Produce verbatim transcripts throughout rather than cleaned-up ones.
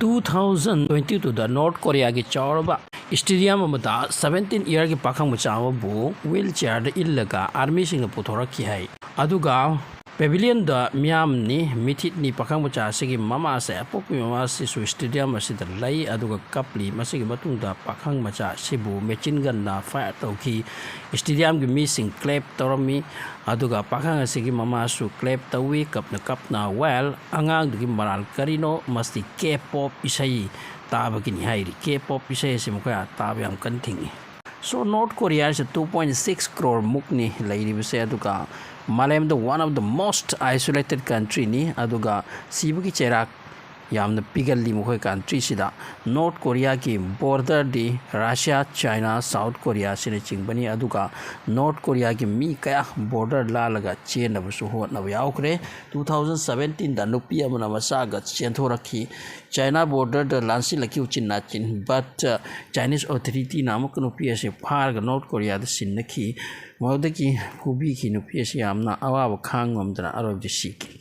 Two thousand twenty twoꯗ North Koreaꯒꯤ ꯆꯥꯎꯔꯕ stadium ꯑꯃꯗ seventeen yearꯒꯤ ꯄꯥꯈꯪ ꯃꯆꯥ ꯑꯃꯕꯨ wheelchairꯗ ꯏꯜꯂꯒ armyꯁꯤꯡꯅ ꯄꯨꯊꯣꯔꯛꯈꯤ ꯍꯥꯏ꯫ ꯑꯗꯨꯒ pavilionꯗ ꯃꯤꯌꯥꯝꯅꯤ, ꯃꯤꯊꯤꯠꯅꯤ꯫ ꯄꯥꯈꯪ ꯃꯆꯥ ꯑꯁꯤꯒꯤ ꯃꯃꯥꯁꯦ, ꯑꯄꯣꯛꯄꯤ ꯃꯃꯥ ꯑꯁꯤꯁꯨ stadium ꯑꯁꯤꯗ ꯂꯩ, ꯑꯗꯨꯒ ꯀꯞꯂꯤ꯫ ꯃꯁꯤꯒꯤ ꯃꯇꯨꯡꯗ ꯄꯥꯈꯪ ꯃꯆꯥ ꯑꯁꯤꯕꯨ machine gunꯅ fire ꯇꯧꯈꯤ꯫ Stadiumꯒꯤ ꯃꯤꯁꯤꯡ clap ꯇꯧꯔꯝꯃꯤ, ꯑꯗꯨꯒ ꯄꯥꯈꯪ ꯑꯁꯤꯒꯤ ꯃꯃꯥꯁꯨ clap ꯇꯧꯏ, ꯀꯞꯅ ꯀꯞꯅ꯫ Well, ꯑꯉꯥꯡꯗꯨꯒꯤ ꯃꯔꯥꯜ ꯀꯔꯤꯅꯣ? ꯃꯁꯤ K-pop ꯏꯁꯩ ꯇꯥꯕꯒꯤꯅꯤ ꯍꯥꯏꯔꯤ꯫ K-pop ꯏꯁꯩ ꯑꯁꯤ ꯃꯈꯣꯏ ꯑꯥ ꯇꯥꯕ ꯌꯥꯝ ꯀꯟꯅ ꯊꯤꯡꯉꯤ꯫ So, North Koreaꯁꯦ two point six crore ꯃꯨꯛꯅꯤ ꯂꯩꯔꯤꯕꯁꯦ, ꯑꯗꯨꯒ ꯃꯥꯂꯦꯝꯗ one of the most isolated countryꯅꯤ, ꯑꯗꯨꯒ ꯁꯤꯕꯒꯤ ꯆꯩꯔꯥꯛ ꯌꯥꯝꯅ ꯄꯤꯒꯜꯂꯤ ꯃꯈꯣꯏ countryꯁꯤꯗ꯫ North Koreaꯒꯤ borderꯗꯤ Russia, China, South Korea ꯑꯁꯤꯅꯆꯤꯡꯕꯅꯤ, ꯑꯗꯨꯒ North Koreaꯒꯤ ꯃꯤ ꯀꯌꯥ border ꯂꯥꯜꯂꯒ ꯆꯦꯟꯅꯕꯁꯨ ꯍꯣꯠꯅꯕ ꯌꯥꯎꯈ꯭ꯔꯦ꯫ Two thousand seventeenꯗ ꯅꯨꯄꯤ ꯑꯃꯅ ꯃꯆꯥꯒ ꯆꯦꯟꯊꯣꯔꯛꯈꯤ꯫ China borderꯗ ꯂꯥꯟꯁꯤꯜꯂꯛꯈꯤ ꯎꯆꯤꯟ ꯅꯥꯆꯤꯟ, but, uh, Chinese authorityꯅ ꯑꯃꯨꯛꯀ ꯅꯨꯄꯤ ꯑꯁꯤ ꯐꯥꯔꯒ North Koreaꯗ ꯁꯤꯟꯅꯈꯤ꯫ ꯃꯗꯨꯗꯒꯤ ꯐꯨꯕꯤꯈꯤ꯫ ꯅꯨꯄꯤ ꯑꯁꯤ ꯌꯥꯝꯅ ꯑꯋꯥꯕ ꯈꯥꯡ ꯉꯝꯗꯅ ꯑꯔꯣꯏꯕꯗ ꯁꯤꯈꯤ꯫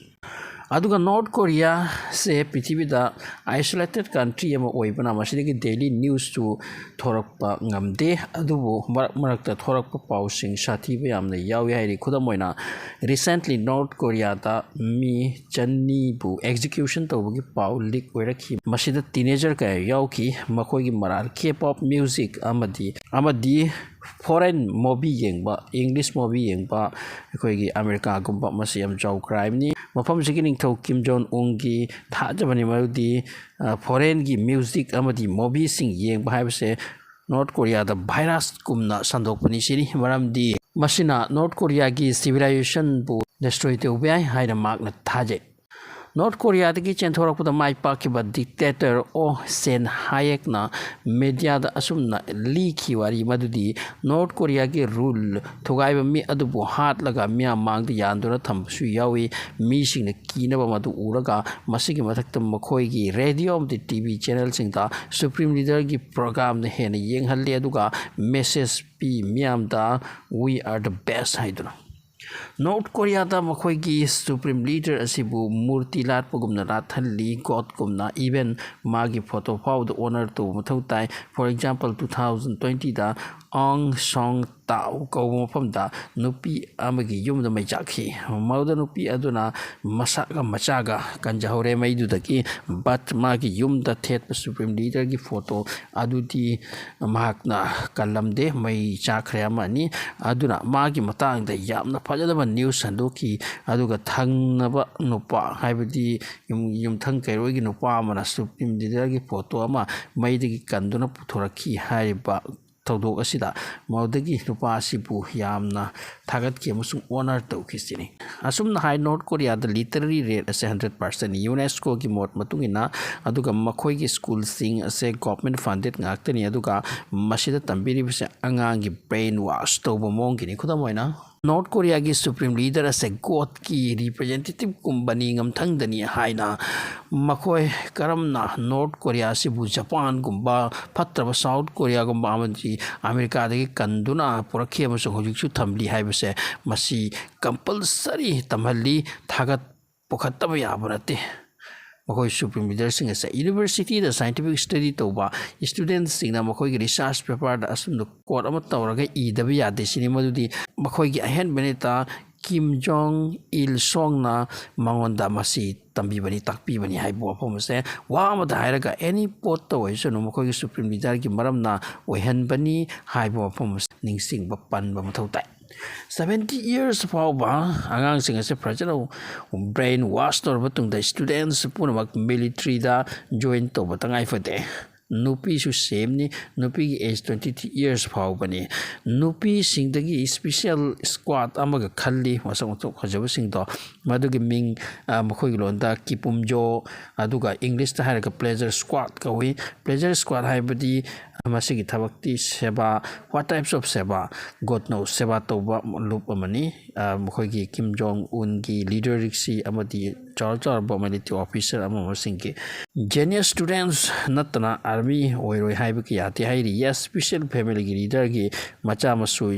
ꯑꯗꯨꯒ North Koreaꯁꯦ ꯄ꯭ꯔꯤꯊꯤꯕꯤꯗ isolated country ꯑꯃ ꯑꯣꯏꯕꯅ ꯃꯁꯤꯗꯒꯤ daily newsꯁꯨ ꯊꯣꯔꯛꯄ ꯉꯝꯗꯦ꯫ ꯑꯗꯨꯕꯨ ꯃꯔꯛ ꯃꯔꯛꯇ ꯊꯣꯔꯛꯄ ꯄꯥꯎꯁꯤꯡ ꯁꯥꯊꯤꯕ ꯌꯥꯝꯅ ꯌꯥꯎꯏ ꯍꯥꯏꯔꯤ꯫ ꯈꯨꯗꯝ ꯑꯣꯏꯅ, recently North Koreaꯗ ꯃꯤ ꯆꯅꯤꯕꯨ execution ꯇꯧꯕꯒꯤ ꯄꯥꯎ leak ꯑꯣꯏꯔꯛꯈꯤ꯫ ꯃꯁꯤꯗ teenager ꯀꯌꯥ ꯌꯥꯎꯈꯤ꯫ ꯃꯈꯣꯏꯒꯤ ꯃꯔꯥꯜ K-pop music ꯑꯃꯗꯤ, ꯑꯃꯗꯤ foreign movie ꯌꯦꯡꯕ, English movie ꯌꯦꯡꯕ, ꯑꯩꯈꯣꯏꯒꯤ ꯑꯃꯦꯔꯤꯀꯥꯒꯨꯝꯕ, ꯃꯁꯤ ꯌꯥꯝ ꯆꯥꯎꯕ crimeꯅꯤ꯫ ꯃꯐꯝꯁꯤꯒꯤ ꯅꯤꯡꯊꯧ Kim Jong Unꯒꯤ ꯊꯥꯖꯕꯅꯤ, ꯃꯗꯨꯗꯤ, ꯑ, foreignꯒꯤ musicꯁꯤꯡ ꯑꯃꯗꯤ movieꯁꯤꯡ ꯌꯦꯡꯕ ꯍꯥꯏꯕꯁꯦ North Koreaꯗ virusꯀꯨꯝꯅ ꯁꯟꯗꯣꯛꯄꯅꯤ ꯁꯤꯅꯤ꯫ ꯃꯔꯝꯗꯤ ꯃꯁꯤꯅ North Koreaꯒꯤ civilizationꯕꯨ destroy ꯇꯧꯕ ꯌꯥꯏ ꯍꯥꯏꯅ ꯃꯍꯥꯛꯅ ꯊꯥꯖꯩ꯫ North Koreaꯗꯒꯤ ꯆꯦꯟꯊꯣꯔꯛꯄꯗ ꯃꯥꯏ ꯄꯥꯛꯈꯤꯕ dictator Oh Sen Hayekꯅ mediaꯗ ꯑꯁꯨꯝꯅ ꯂꯤꯈꯤ ꯋꯥꯔꯤ ꯃꯗꯨꯗꯤ, North Koreaꯒꯤ rule ꯊꯨꯒꯥꯏꯕ ꯃꯤ ꯑꯗꯨꯕꯨ ꯍꯥꯠꯂꯒ ꯃꯤꯌꯥꯝ ꯃꯥꯡꯗ ꯌꯥꯟꯗꯨꯅ ꯊꯝꯕꯁꯨ ꯌꯥꯎꯏ꯫ ꯃꯤꯁꯤꯡꯅ ꯀꯤꯅꯕ ꯃꯗꯨ ꯎꯔꯒ ꯃꯁꯤꯒꯤ ꯃꯊꯛꯇ ꯃꯈꯣꯏꯒꯤ radio ꯑꯃꯗꯤ TV channelꯁꯤꯡꯗ Supreme Leaderꯒꯤ programꯅ ꯍꯦꯟꯅ ꯌꯦꯡꯍꯜꯂꯤ, ꯑꯗꯨꯒ message ꯄꯤ ꯃꯤꯌꯥꯝꯗ, "We are the best" ꯍꯥꯏꯗꯨꯅ꯫ ꯅꯣꯔꯠ ꯀꯣꯔꯤꯌꯥꯗ ꯃꯈꯣꯏꯒꯤ ꯁꯨꯄ꯭ꯔꯤꯝ ꯂꯤꯗꯔ ꯑꯁꯤꯕꯨ ꯃꯨꯔꯇꯤ ꯂꯥꯠꯄꯒꯨꯝꯅ ꯂꯥꯠꯍꯜꯂꯤ, ꯒꯣꯗꯀꯨꯝꯅ꯫ ꯏꯚꯟ ꯃꯥꯒꯤ ꯐꯣꯇꯣ ꯐꯥꯎꯕꯗ ꯑꯣꯅꯔ ꯇꯧꯕ ꯃꯊꯧ ꯇꯥꯏ꯫ ꯐꯣꯔ ꯑꯦꯛꯖꯥꯝꯄꯜ, ꯇꯨ ꯊꯥꯎꯖꯟ ꯇ꯭ꯋꯦꯟꯇꯤꯗ ꯑꯪ ꯁꯣꯡ ꯇꯥꯎ ꯀꯧꯕ ꯃꯐꯝꯗ ꯅꯨꯄꯤ ꯑꯃꯒꯤ ꯌꯨꯝꯗ ꯃꯩ ꯆꯥꯛꯈꯤ꯫ ꯃꯗꯨꯗ ꯅꯨꯄꯤ ꯑꯗꯨꯅ ꯃꯁꯥꯒ ꯃꯆꯥꯒ ꯀꯟꯖꯍꯧꯔꯦ ꯃꯩꯗꯨꯗꯒꯤ꯫ ꯕꯠ ꯃꯥꯒꯤ ꯌꯨꯝꯗ ꯊꯦꯠꯄ ꯁꯨꯄ꯭ꯔꯤꯝ ꯂꯤꯗꯔꯒꯤ ꯐꯣꯇꯣ ꯑꯗꯨꯗꯤ ꯃꯍꯥꯛꯅ ꯀꯜꯂꯝꯗꯦ, ꯃꯩ ꯆꯥꯛꯈ꯭ꯔꯦ ꯑꯃꯅꯤ꯫ ꯑꯗꯨꯅ ꯃꯥꯒꯤ ꯃꯇꯥꯡꯗ ꯌꯥꯝꯅ ꯐꯖꯗꯕ ꯅ꯭ꯌꯨꯁ ꯁꯟꯗꯣꯛꯈꯤ꯫ ꯑꯗꯨꯒ ꯊꯪꯅꯕ ꯅꯨꯄꯥ, ꯍꯥꯏꯕꯗꯤ ꯌꯨꯝ-, ꯌꯨꯝꯊꯪ ꯀꯩꯔꯣꯏꯒꯤ ꯅꯨꯄꯥ ꯑꯃꯅ ꯁꯨꯄ꯭ꯔꯤꯝ ꯂꯤꯗꯔꯒꯤ ꯐꯣꯇꯣ ꯑꯃ ꯃꯩꯗꯒꯤ ꯀꯟꯗꯨꯅ ꯄꯨꯊꯣꯔꯛꯈꯤ ꯍꯥꯏꯔꯤꯕ ꯊꯧꯗꯣꯛ ꯑꯁꯤꯗ ꯃꯗꯨꯗꯒꯤ ꯅꯨꯄꯥ ꯑꯁꯤꯕꯨ ꯌꯥꯝꯅ ꯊꯥꯒꯠꯈꯤ ꯑꯃꯁꯨꯡ ꯑꯣꯅꯔ ꯇꯧꯈꯤ ꯁꯤꯅꯤ꯫ ꯑꯁꯨꯝꯅ ꯍꯥꯏ, ꯅꯣꯔꯠ ꯀꯣꯔꯤꯌꯥꯗ ꯂꯤꯇꯔꯦꯔꯤ ꯔꯦꯠ ꯑꯁꯦ ꯍꯟꯗ꯭ꯔꯦꯠ ꯄꯥꯔꯁꯦꯟ꯫ ꯌꯨꯅꯦꯁꯀꯣꯒꯤ ꯃꯣꯠ ꯃꯇꯨꯡ ꯏꯟꯅ, ꯑꯗꯨꯒ ꯃꯈꯣꯏꯒꯤ ꯁ꯭ꯀꯨꯜꯁꯤꯡ ꯑꯁꯦ ꯒꯣꯚꯔꯟꯃꯦꯟꯠ ꯐꯟꯗꯦꯗ ꯉꯥꯛꯇꯅꯤ, ꯑꯗꯨꯒ ꯃꯁꯤꯗ ꯇꯝꯕꯤꯔꯤꯕꯁꯦ ꯑꯉꯥꯡꯒꯤ ꯕ꯭ꯔꯦꯟ ꯋꯥꯁ ꯇꯧꯕ ꯃꯑꯣꯡꯒꯤꯅꯤ꯫ ꯈꯨꯗꯝ ꯑꯣꯏꯅ, ꯅꯣꯔꯠ ꯀꯣꯔꯤꯌꯥꯒꯤ ꯁꯨꯄ꯭ꯔꯤꯝ ꯂꯤꯗꯔ ꯑꯁꯦ ꯒꯣꯗꯀꯤ ꯔꯤꯄ꯭ꯔꯖꯦꯟꯇꯦꯇꯤꯞꯀꯨꯝꯕꯅꯤ, ꯉꯝꯊꯪꯗꯅꯤ ꯍꯥꯏꯅ ꯃꯈꯣꯏ ꯀꯔꯝꯅ ꯅꯣꯔꯠ ꯀꯣꯔꯤꯌꯥ ꯑꯁꯤꯕꯨ ꯖꯄꯥꯟꯒꯨꯝꯕ, ꯐꯠꯇ꯭ꯔꯕ ꯁꯥꯎꯠ ꯀꯣꯔꯤꯌꯥꯒꯨꯝꯕ ꯑꯃꯗꯤ ꯑꯃꯦꯔꯤꯀꯥꯗꯒꯤ ꯀꯟꯗꯨꯅ ꯄꯨꯔꯛꯈꯤ ꯑꯃꯁꯨꯡ ꯍꯧꯖꯤꯛꯁꯨ ꯊꯝꯂꯤ ꯍꯥꯏꯕꯁꯦ, ꯃꯁꯤ ꯀꯝꯄꯜꯁꯔꯤ ꯇꯝꯍꯜꯂꯤ, ꯊꯥꯒꯠ ꯄꯨꯈꯠꯇꯕ ꯌꯥꯕ ꯅꯠꯇꯦ꯫ ꯃꯈꯣꯏ ꯁꯨꯄ꯭ꯔꯤꯝ ꯂꯤꯗꯔꯁꯤꯡ ꯑꯁꯦ ꯌꯨꯅꯤꯚꯔꯁꯤꯇꯤꯗ ꯁꯥꯏꯟꯇꯤꯐꯤꯛ ꯁ꯭ꯇꯗꯤ ꯇꯧꯕ ꯁ꯭ꯇꯨꯗꯦꯟꯠꯁꯤꯡꯅ ꯃꯈꯣꯏꯒꯤ ꯔꯤꯁꯔꯆ ꯄꯦꯄꯔꯗ ꯑꯁꯨꯝꯅ ꯀꯣꯠ ꯑꯃ ꯇꯧꯔꯒ ꯏꯗꯕ ꯌꯥꯗꯦ ꯁꯤꯅꯤ꯫ ꯃꯗꯨꯗꯤ ꯃꯈꯣꯏꯒꯤ ꯑꯍꯦꯟꯕ ꯅꯦꯇꯥ ꯀꯤꯝ ꯖꯣꯡ ꯏꯜ ꯁꯣꯡꯅ ꯃꯉꯣꯟꯗ ꯃꯁꯤ ꯇꯝꯕꯤꯕꯅꯤ, ꯇꯥꯛꯄꯤꯕꯅꯤ ꯍꯥꯏꯕ ꯋꯥꯐꯝ ꯑꯁꯦ ꯋꯥ ꯑꯃꯗ ꯍꯥꯏꯔꯒ ꯑꯦꯅꯤ ꯄꯣꯠꯇ ꯑꯣꯏꯁꯅꯨ, ꯃꯈꯣꯏꯒꯤ ꯁꯨꯄ꯭ꯔꯤꯝ ꯂꯤꯗꯔꯒꯤ ꯃꯔꯝꯅ ꯑꯣꯏꯍꯟꯕꯅꯤ ꯍꯥꯏꯕ ꯋꯥꯐꯝ ꯑꯁꯤ ꯅꯤꯡꯁꯤꯡꯕ, ꯄꯟꯕ ꯃꯊꯧ ꯇꯥꯏ꯫ ꯁꯕꯦꯟꯇꯤ ꯏꯌꯔꯁ ꯐꯥꯎꯕ ꯑꯉꯥꯡꯁꯤꯡ ꯑꯁꯦ ꯐꯖꯅ ꯕ꯭ꯔꯦꯟ ꯋꯥꯁ ꯇꯧꯔꯕ ꯇꯨꯡꯗ ꯁ꯭ꯇꯨꯗꯦꯟꯠꯁ ꯄꯨꯝꯅꯃꯛ ꯃꯤꯂꯤꯇ꯭ꯔꯤꯗ ꯖꯣꯏꯟ ꯇꯧꯕ ꯇꯉꯥꯏ ꯐꯗꯦ꯫ ꯅꯨꯄꯤꯁꯨ ꯁꯦꯝꯅꯤ, ꯅꯨꯄꯤꯒꯤ ꯑꯦꯖ ꯇ꯭ꯋꯦꯟꯇꯤ ꯊ꯭ꯔꯤ ꯏꯌꯔꯁ ꯐꯥꯎꯕꯅꯤ꯫ ꯅꯨꯄꯤꯁꯤꯡꯗꯒꯤ ꯁ꯭ꯄꯤꯁꯦꯜ ꯁ꯭ꯀ꯭ꯋꯥꯗ ꯑꯃꯒ ꯈꯜꯂꯤ, ꯃꯁꯛ ꯃꯇꯧ ꯐꯖꯕꯁꯤꯡꯗꯣ꯫ ꯃꯗꯨꯒꯤ ꯃꯤꯡ, ꯑ, ꯃꯈꯣꯏꯒꯤ ꯂꯣꯟꯗ ꯀꯤꯄꯨꯝꯖꯣ, ꯑꯗꯨꯒ ꯏꯪꯂꯤꯁꯇ ꯍꯥꯏꯔꯒ ꯄ꯭ꯂꯦꯖꯔ ꯁ꯭ꯀ꯭ꯋꯥꯗ ꯀꯧꯏ꯫ ꯄ꯭ꯂꯦꯖꯔ ꯁ꯭ꯀ꯭ꯋꯥꯗ ꯍꯥꯏꯕꯗꯤ ꯃꯁꯤꯒꯤ ꯊꯕꯛꯇꯤ ꯁꯦꯕꯥ, what types of ꯁꯦꯕꯥ? ꯒꯣꯗꯅꯧ ꯁꯦꯕꯥ ꯇꯧꯕ ꯂꯨꯞ ꯑꯃꯅꯤ꯫ ꯑ, ꯃꯈꯣꯏꯒꯤ ꯀꯤꯝ ꯖꯣꯡ ꯎꯟꯒꯤ ꯂꯤꯗꯔꯁꯤꯞ ꯑꯃꯗꯤ ꯆꯥꯎꯔ ꯆꯥꯎꯔꯕ ꯃꯤꯂꯤꯇꯔꯤ ꯑꯣꯐꯤꯁꯔ ꯑꯃ ꯑꯃꯁꯤꯡꯒꯤ ꯖꯦꯅꯤꯌꯁ ꯁ꯭ꯇꯨꯗꯦꯟꯠꯁ ꯅꯠꯇꯅ ꯑꯥꯔꯃꯤ ꯑꯣꯏꯔꯣꯏ ꯍꯥꯏꯕ ꯀꯌꯥꯗꯤ ꯍꯥꯏꯔꯤ꯫ ꯌꯦꯁ, ꯁ꯭ꯄꯤꯁꯦꯜ ꯐꯦꯃꯤꯂꯤꯒꯤ ꯂꯤꯗꯔꯒꯤ ꯃꯆꯥ ꯃꯁꯨ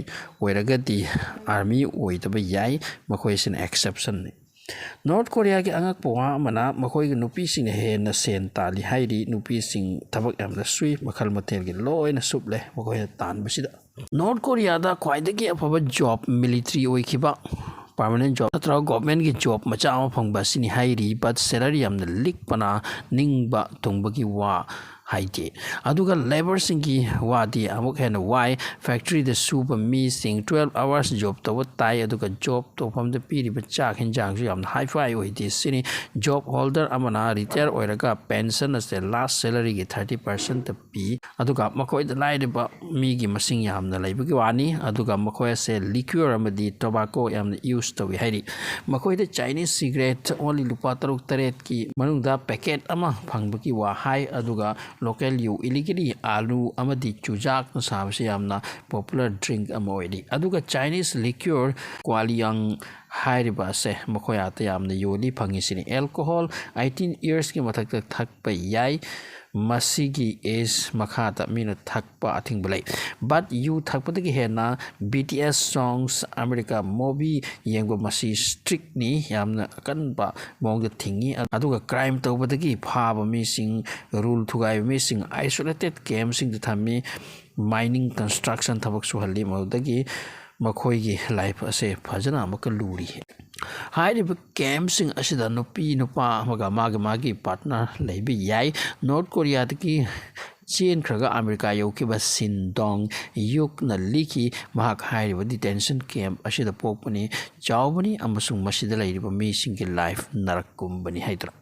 ꯑꯣꯏꯔꯒꯗꯤ ꯑꯥꯔꯃꯤ ꯑꯣꯏꯗꯕ ꯌꯥꯏ, ꯃꯈꯣꯏꯁꯤꯅ ꯑꯦꯛꯁꯦꯞꯁꯟꯅꯤ꯫ ꯅꯣꯔꯠ ꯀꯣꯔꯤꯌꯥꯒꯤ ꯑꯉꯛꯄ ꯋꯥ ꯑꯃꯅ ꯃꯈꯣꯏꯒꯤ ꯅꯨꯄꯤꯁꯤꯡꯅ ꯍꯦꯟꯅ ꯁꯦꯟ ꯇꯥꯜꯂꯤ ꯍꯥꯏꯔꯤ꯫ ꯅꯨꯄꯤꯁꯤꯡ ꯊꯕꯛ ꯌꯥꯝꯅ ꯁꯨꯏ, ꯃꯈꯜ ꯃꯊꯦꯜꯒꯤ ꯂꯣꯏꯅ ꯁꯨꯞꯂꯦ ꯃꯈꯣꯏꯅ ꯇꯥꯟꯕꯁꯤꯗ꯫ ꯅꯣꯔꯠ ꯀꯣꯔꯤꯌꯥꯗ ꯈ꯭ꯋꯥꯏꯗꯒꯤ ꯑꯐꯕ ꯖꯣꯕ ꯃꯤꯂꯤꯇꯔꯤ ꯑꯣꯏꯈꯤꯕ, ꯄꯥꯔꯃꯅꯦꯟ ꯖꯣꯕ ꯅꯠꯇ꯭ꯔꯒ ꯒꯣꯚꯔꯟꯃꯦꯟꯠꯀꯤ ꯖꯣꯕ ꯃꯆꯥ ꯑꯃ ꯐꯪꯕ ꯑꯁꯤꯅꯤ ꯍꯥꯏꯔꯤ꯫ ꯕꯠ ꯁꯦꯂꯔꯤ ꯌꯥꯝꯅ ꯂꯤꯛꯄꯅ ꯅꯤꯡꯕ ꯊꯨꯡꯕꯒꯤ ꯋꯥ ꯍꯥꯏꯗꯦ꯫ ꯑꯗꯨꯒ ꯂꯦꯕꯔꯁꯤꯡꯒꯤ ꯋꯥꯗꯤ ꯑꯃꯨꯛ ꯍꯦꯟꯅ ꯋꯥꯏ꯫ ꯐꯦꯛꯇꯔꯤꯗ ꯁꯨꯕ ꯃꯤꯁꯤꯡ ꯇ꯭ꯋꯦꯜꯐ ꯑꯋꯥꯔꯁ ꯖꯣꯕ ꯇꯧꯕ ꯇꯥꯏ, ꯑꯗꯨꯒ ꯖꯣꯕ ꯇꯧꯐꯝꯗ ꯄꯤꯔꯤꯕ ꯆꯥꯛ ꯍꯦꯟꯖꯥꯡꯁꯨ ꯌꯥꯝꯅ ꯍꯥꯏ ꯐꯥꯏ ꯑꯣꯏꯗꯦ ꯁꯤꯅꯤ꯫ ꯖꯣꯕ ꯍꯣꯜꯗꯔ ꯑꯃꯅ ꯔꯤꯇꯥꯌꯔ ꯑꯣꯏꯔꯒ ꯄꯦꯟꯁꯟ ꯑꯁꯦ ꯂꯥꯁ ꯁꯦꯂꯔꯤꯒꯤ ꯊꯥꯔꯇꯤ ꯄꯥꯔꯁꯦꯟꯠꯇ ꯄꯤ꯫ ꯑꯗꯨꯒ ꯃꯈꯣꯏꯗ ꯂꯥꯏꯔꯕ ꯃꯤꯒꯤ ꯃꯁꯤꯡ ꯌꯥꯝꯅ ꯂꯩꯕꯒꯤ ꯋꯥꯅꯤ꯫ ꯑꯗꯨꯒ ꯃꯈꯣꯏ ꯑꯁꯦ ꯂꯤꯀ꯭ꯌꯨꯔ ꯑꯃꯗꯤ ꯇꯣꯕꯥꯀꯣ ꯌꯥꯝꯅ ꯌꯨꯁ ꯇꯧꯏ ꯍꯥꯏꯔꯤ꯫ ꯃꯈꯣꯏꯗ ꯆꯥꯏꯅꯤꯁ ꯁꯤꯒꯔꯦꯠ ꯑꯣꯟꯂꯤ ꯂꯨꯄꯥ ꯇꯔꯨꯛ ꯇꯔꯦꯠꯀꯤ ꯃꯅꯨꯡꯗ ꯄꯦꯀꯦꯠ ꯑꯃ ꯐꯪꯕꯒꯤ ꯋꯥ ꯍꯥꯏ꯫ ꯑꯗꯨꯒ ꯂꯣꯀꯦꯜ ꯌꯨ, ꯏꯂꯤꯒꯦꯂꯤ ꯑꯥꯂꯨ ꯑꯃꯗꯤ ꯆꯨꯖꯥꯛꯅ ꯁꯥꯕꯁꯤ ꯌꯥꯝꯅ ꯄꯣꯄꯨꯂꯔ ꯗ꯭ꯔꯤꯡ ꯑꯃ ꯑꯣꯏꯔꯤ꯫ ꯑꯗꯨꯒ ꯆꯥꯏꯅꯤꯁ ꯂꯤꯀ꯭ꯌꯨꯔ ꯀ꯭ꯋꯥꯂꯤꯌꯥꯡ ꯍꯥꯏꯔꯤꯕ ꯑꯁꯦ ꯃꯈꯣꯏ ꯑꯥꯗ ꯌꯥꯝꯅ ꯌꯣꯜꯂꯤ, ꯐꯪꯉꯤ ꯁꯤꯅꯤ꯫ ꯑꯦꯜꯀꯣꯍꯣꯜ ꯑꯩꯠꯇꯤꯟ ꯏꯌꯔꯁꯀꯤ ꯃꯊꯛꯇ ꯊꯛꯄ ꯌꯥꯏ꯫ ꯃꯁꯤꯒꯤ ꯑꯦꯖ ꯃꯈꯥꯗ ꯃꯤꯅ ꯊꯛꯄ ꯑꯊꯤꯡꯕ ꯂꯩ꯫ ꯕꯠ ꯌꯨ ꯊꯛꯄꯗꯒꯤ ꯍꯦꯟꯅ ꯕꯤ ꯇꯤ ꯑꯦꯁ ꯁꯣꯡꯁ, ꯑꯃꯦꯔꯤꯀꯥ ꯃꯨꯚꯤ ꯌꯦꯡꯕ ꯃꯁꯤ ꯁ꯭ꯇ꯭ꯔꯤꯛꯅꯤ, ꯌꯥꯝꯅ ꯑꯀꯟꯕ ꯃꯑꯣꯡꯗ ꯊꯤꯡꯉꯤ꯫ ꯑꯗꯨꯒ ꯀ꯭ꯔꯥꯏꯝ ꯇꯧꯕꯗꯒꯤ ꯐꯥꯕ ꯃꯤꯁꯤꯡ, ꯔꯨꯜ ꯊꯨꯒꯥꯏꯕ ꯃꯤꯁꯤꯡ ꯑꯥꯏꯁꯣꯂꯦꯇꯦꯗ ꯀꯦꯝꯞꯁꯤꯡꯗ ꯊꯝꯃꯤ꯫ ꯃꯥꯏꯅꯤꯡ, ꯀꯟꯁꯇ꯭ꯔꯛꯁꯟ ꯊꯕꯛ ꯁꯨꯍꯜꯂꯤ꯫ ꯃꯗꯨꯗꯒꯤ ꯃꯈꯣꯏꯒꯤ ꯂꯥꯏꯐ ꯑꯁꯦ ꯐꯖꯅ ꯑꯃꯨꯛꯀ ꯂꯨꯔꯤ꯫ ꯍꯥꯏꯔꯤꯕ ꯀꯦꯝꯞꯁꯤꯡ ꯑꯁꯤꯗ ꯅꯨꯄꯤ ꯅꯨꯄꯥ ꯑꯃꯒ ꯃꯥꯒꯤ ꯃꯥꯒꯤ ꯄꯥꯔꯠꯅꯔ ꯂꯩꯕ ꯌꯥꯏ꯫ ꯅꯣꯔꯠ ꯀꯣꯔꯤꯌꯥꯗꯒꯤ ꯆꯦꯟꯈ꯭ꯔꯒ ꯑꯃꯦꯔꯤꯀꯥ ꯌꯧꯈꯤꯕ ꯁꯤꯟ ꯗꯣꯡ ꯌꯨꯛꯅ ꯂꯤꯈꯤ, ꯃꯍꯥꯛ ꯍꯥꯏꯔꯤꯕ ꯗꯤꯇꯦꯟꯁꯟ ꯀꯦꯝꯞ ꯑꯁꯤꯗ ꯄꯣꯛꯄꯅꯤ, ꯆꯥꯎꯕꯅꯤ ꯑꯃꯁꯨꯡ ꯃꯁꯤꯗ ꯂꯩꯔꯤꯕ ꯃꯤꯁꯤꯡꯒꯤ ꯂꯥꯏꯐ ꯅꯔꯛꯀꯨꯝꯕꯅꯤ ꯍꯥꯏꯗꯨꯅ꯫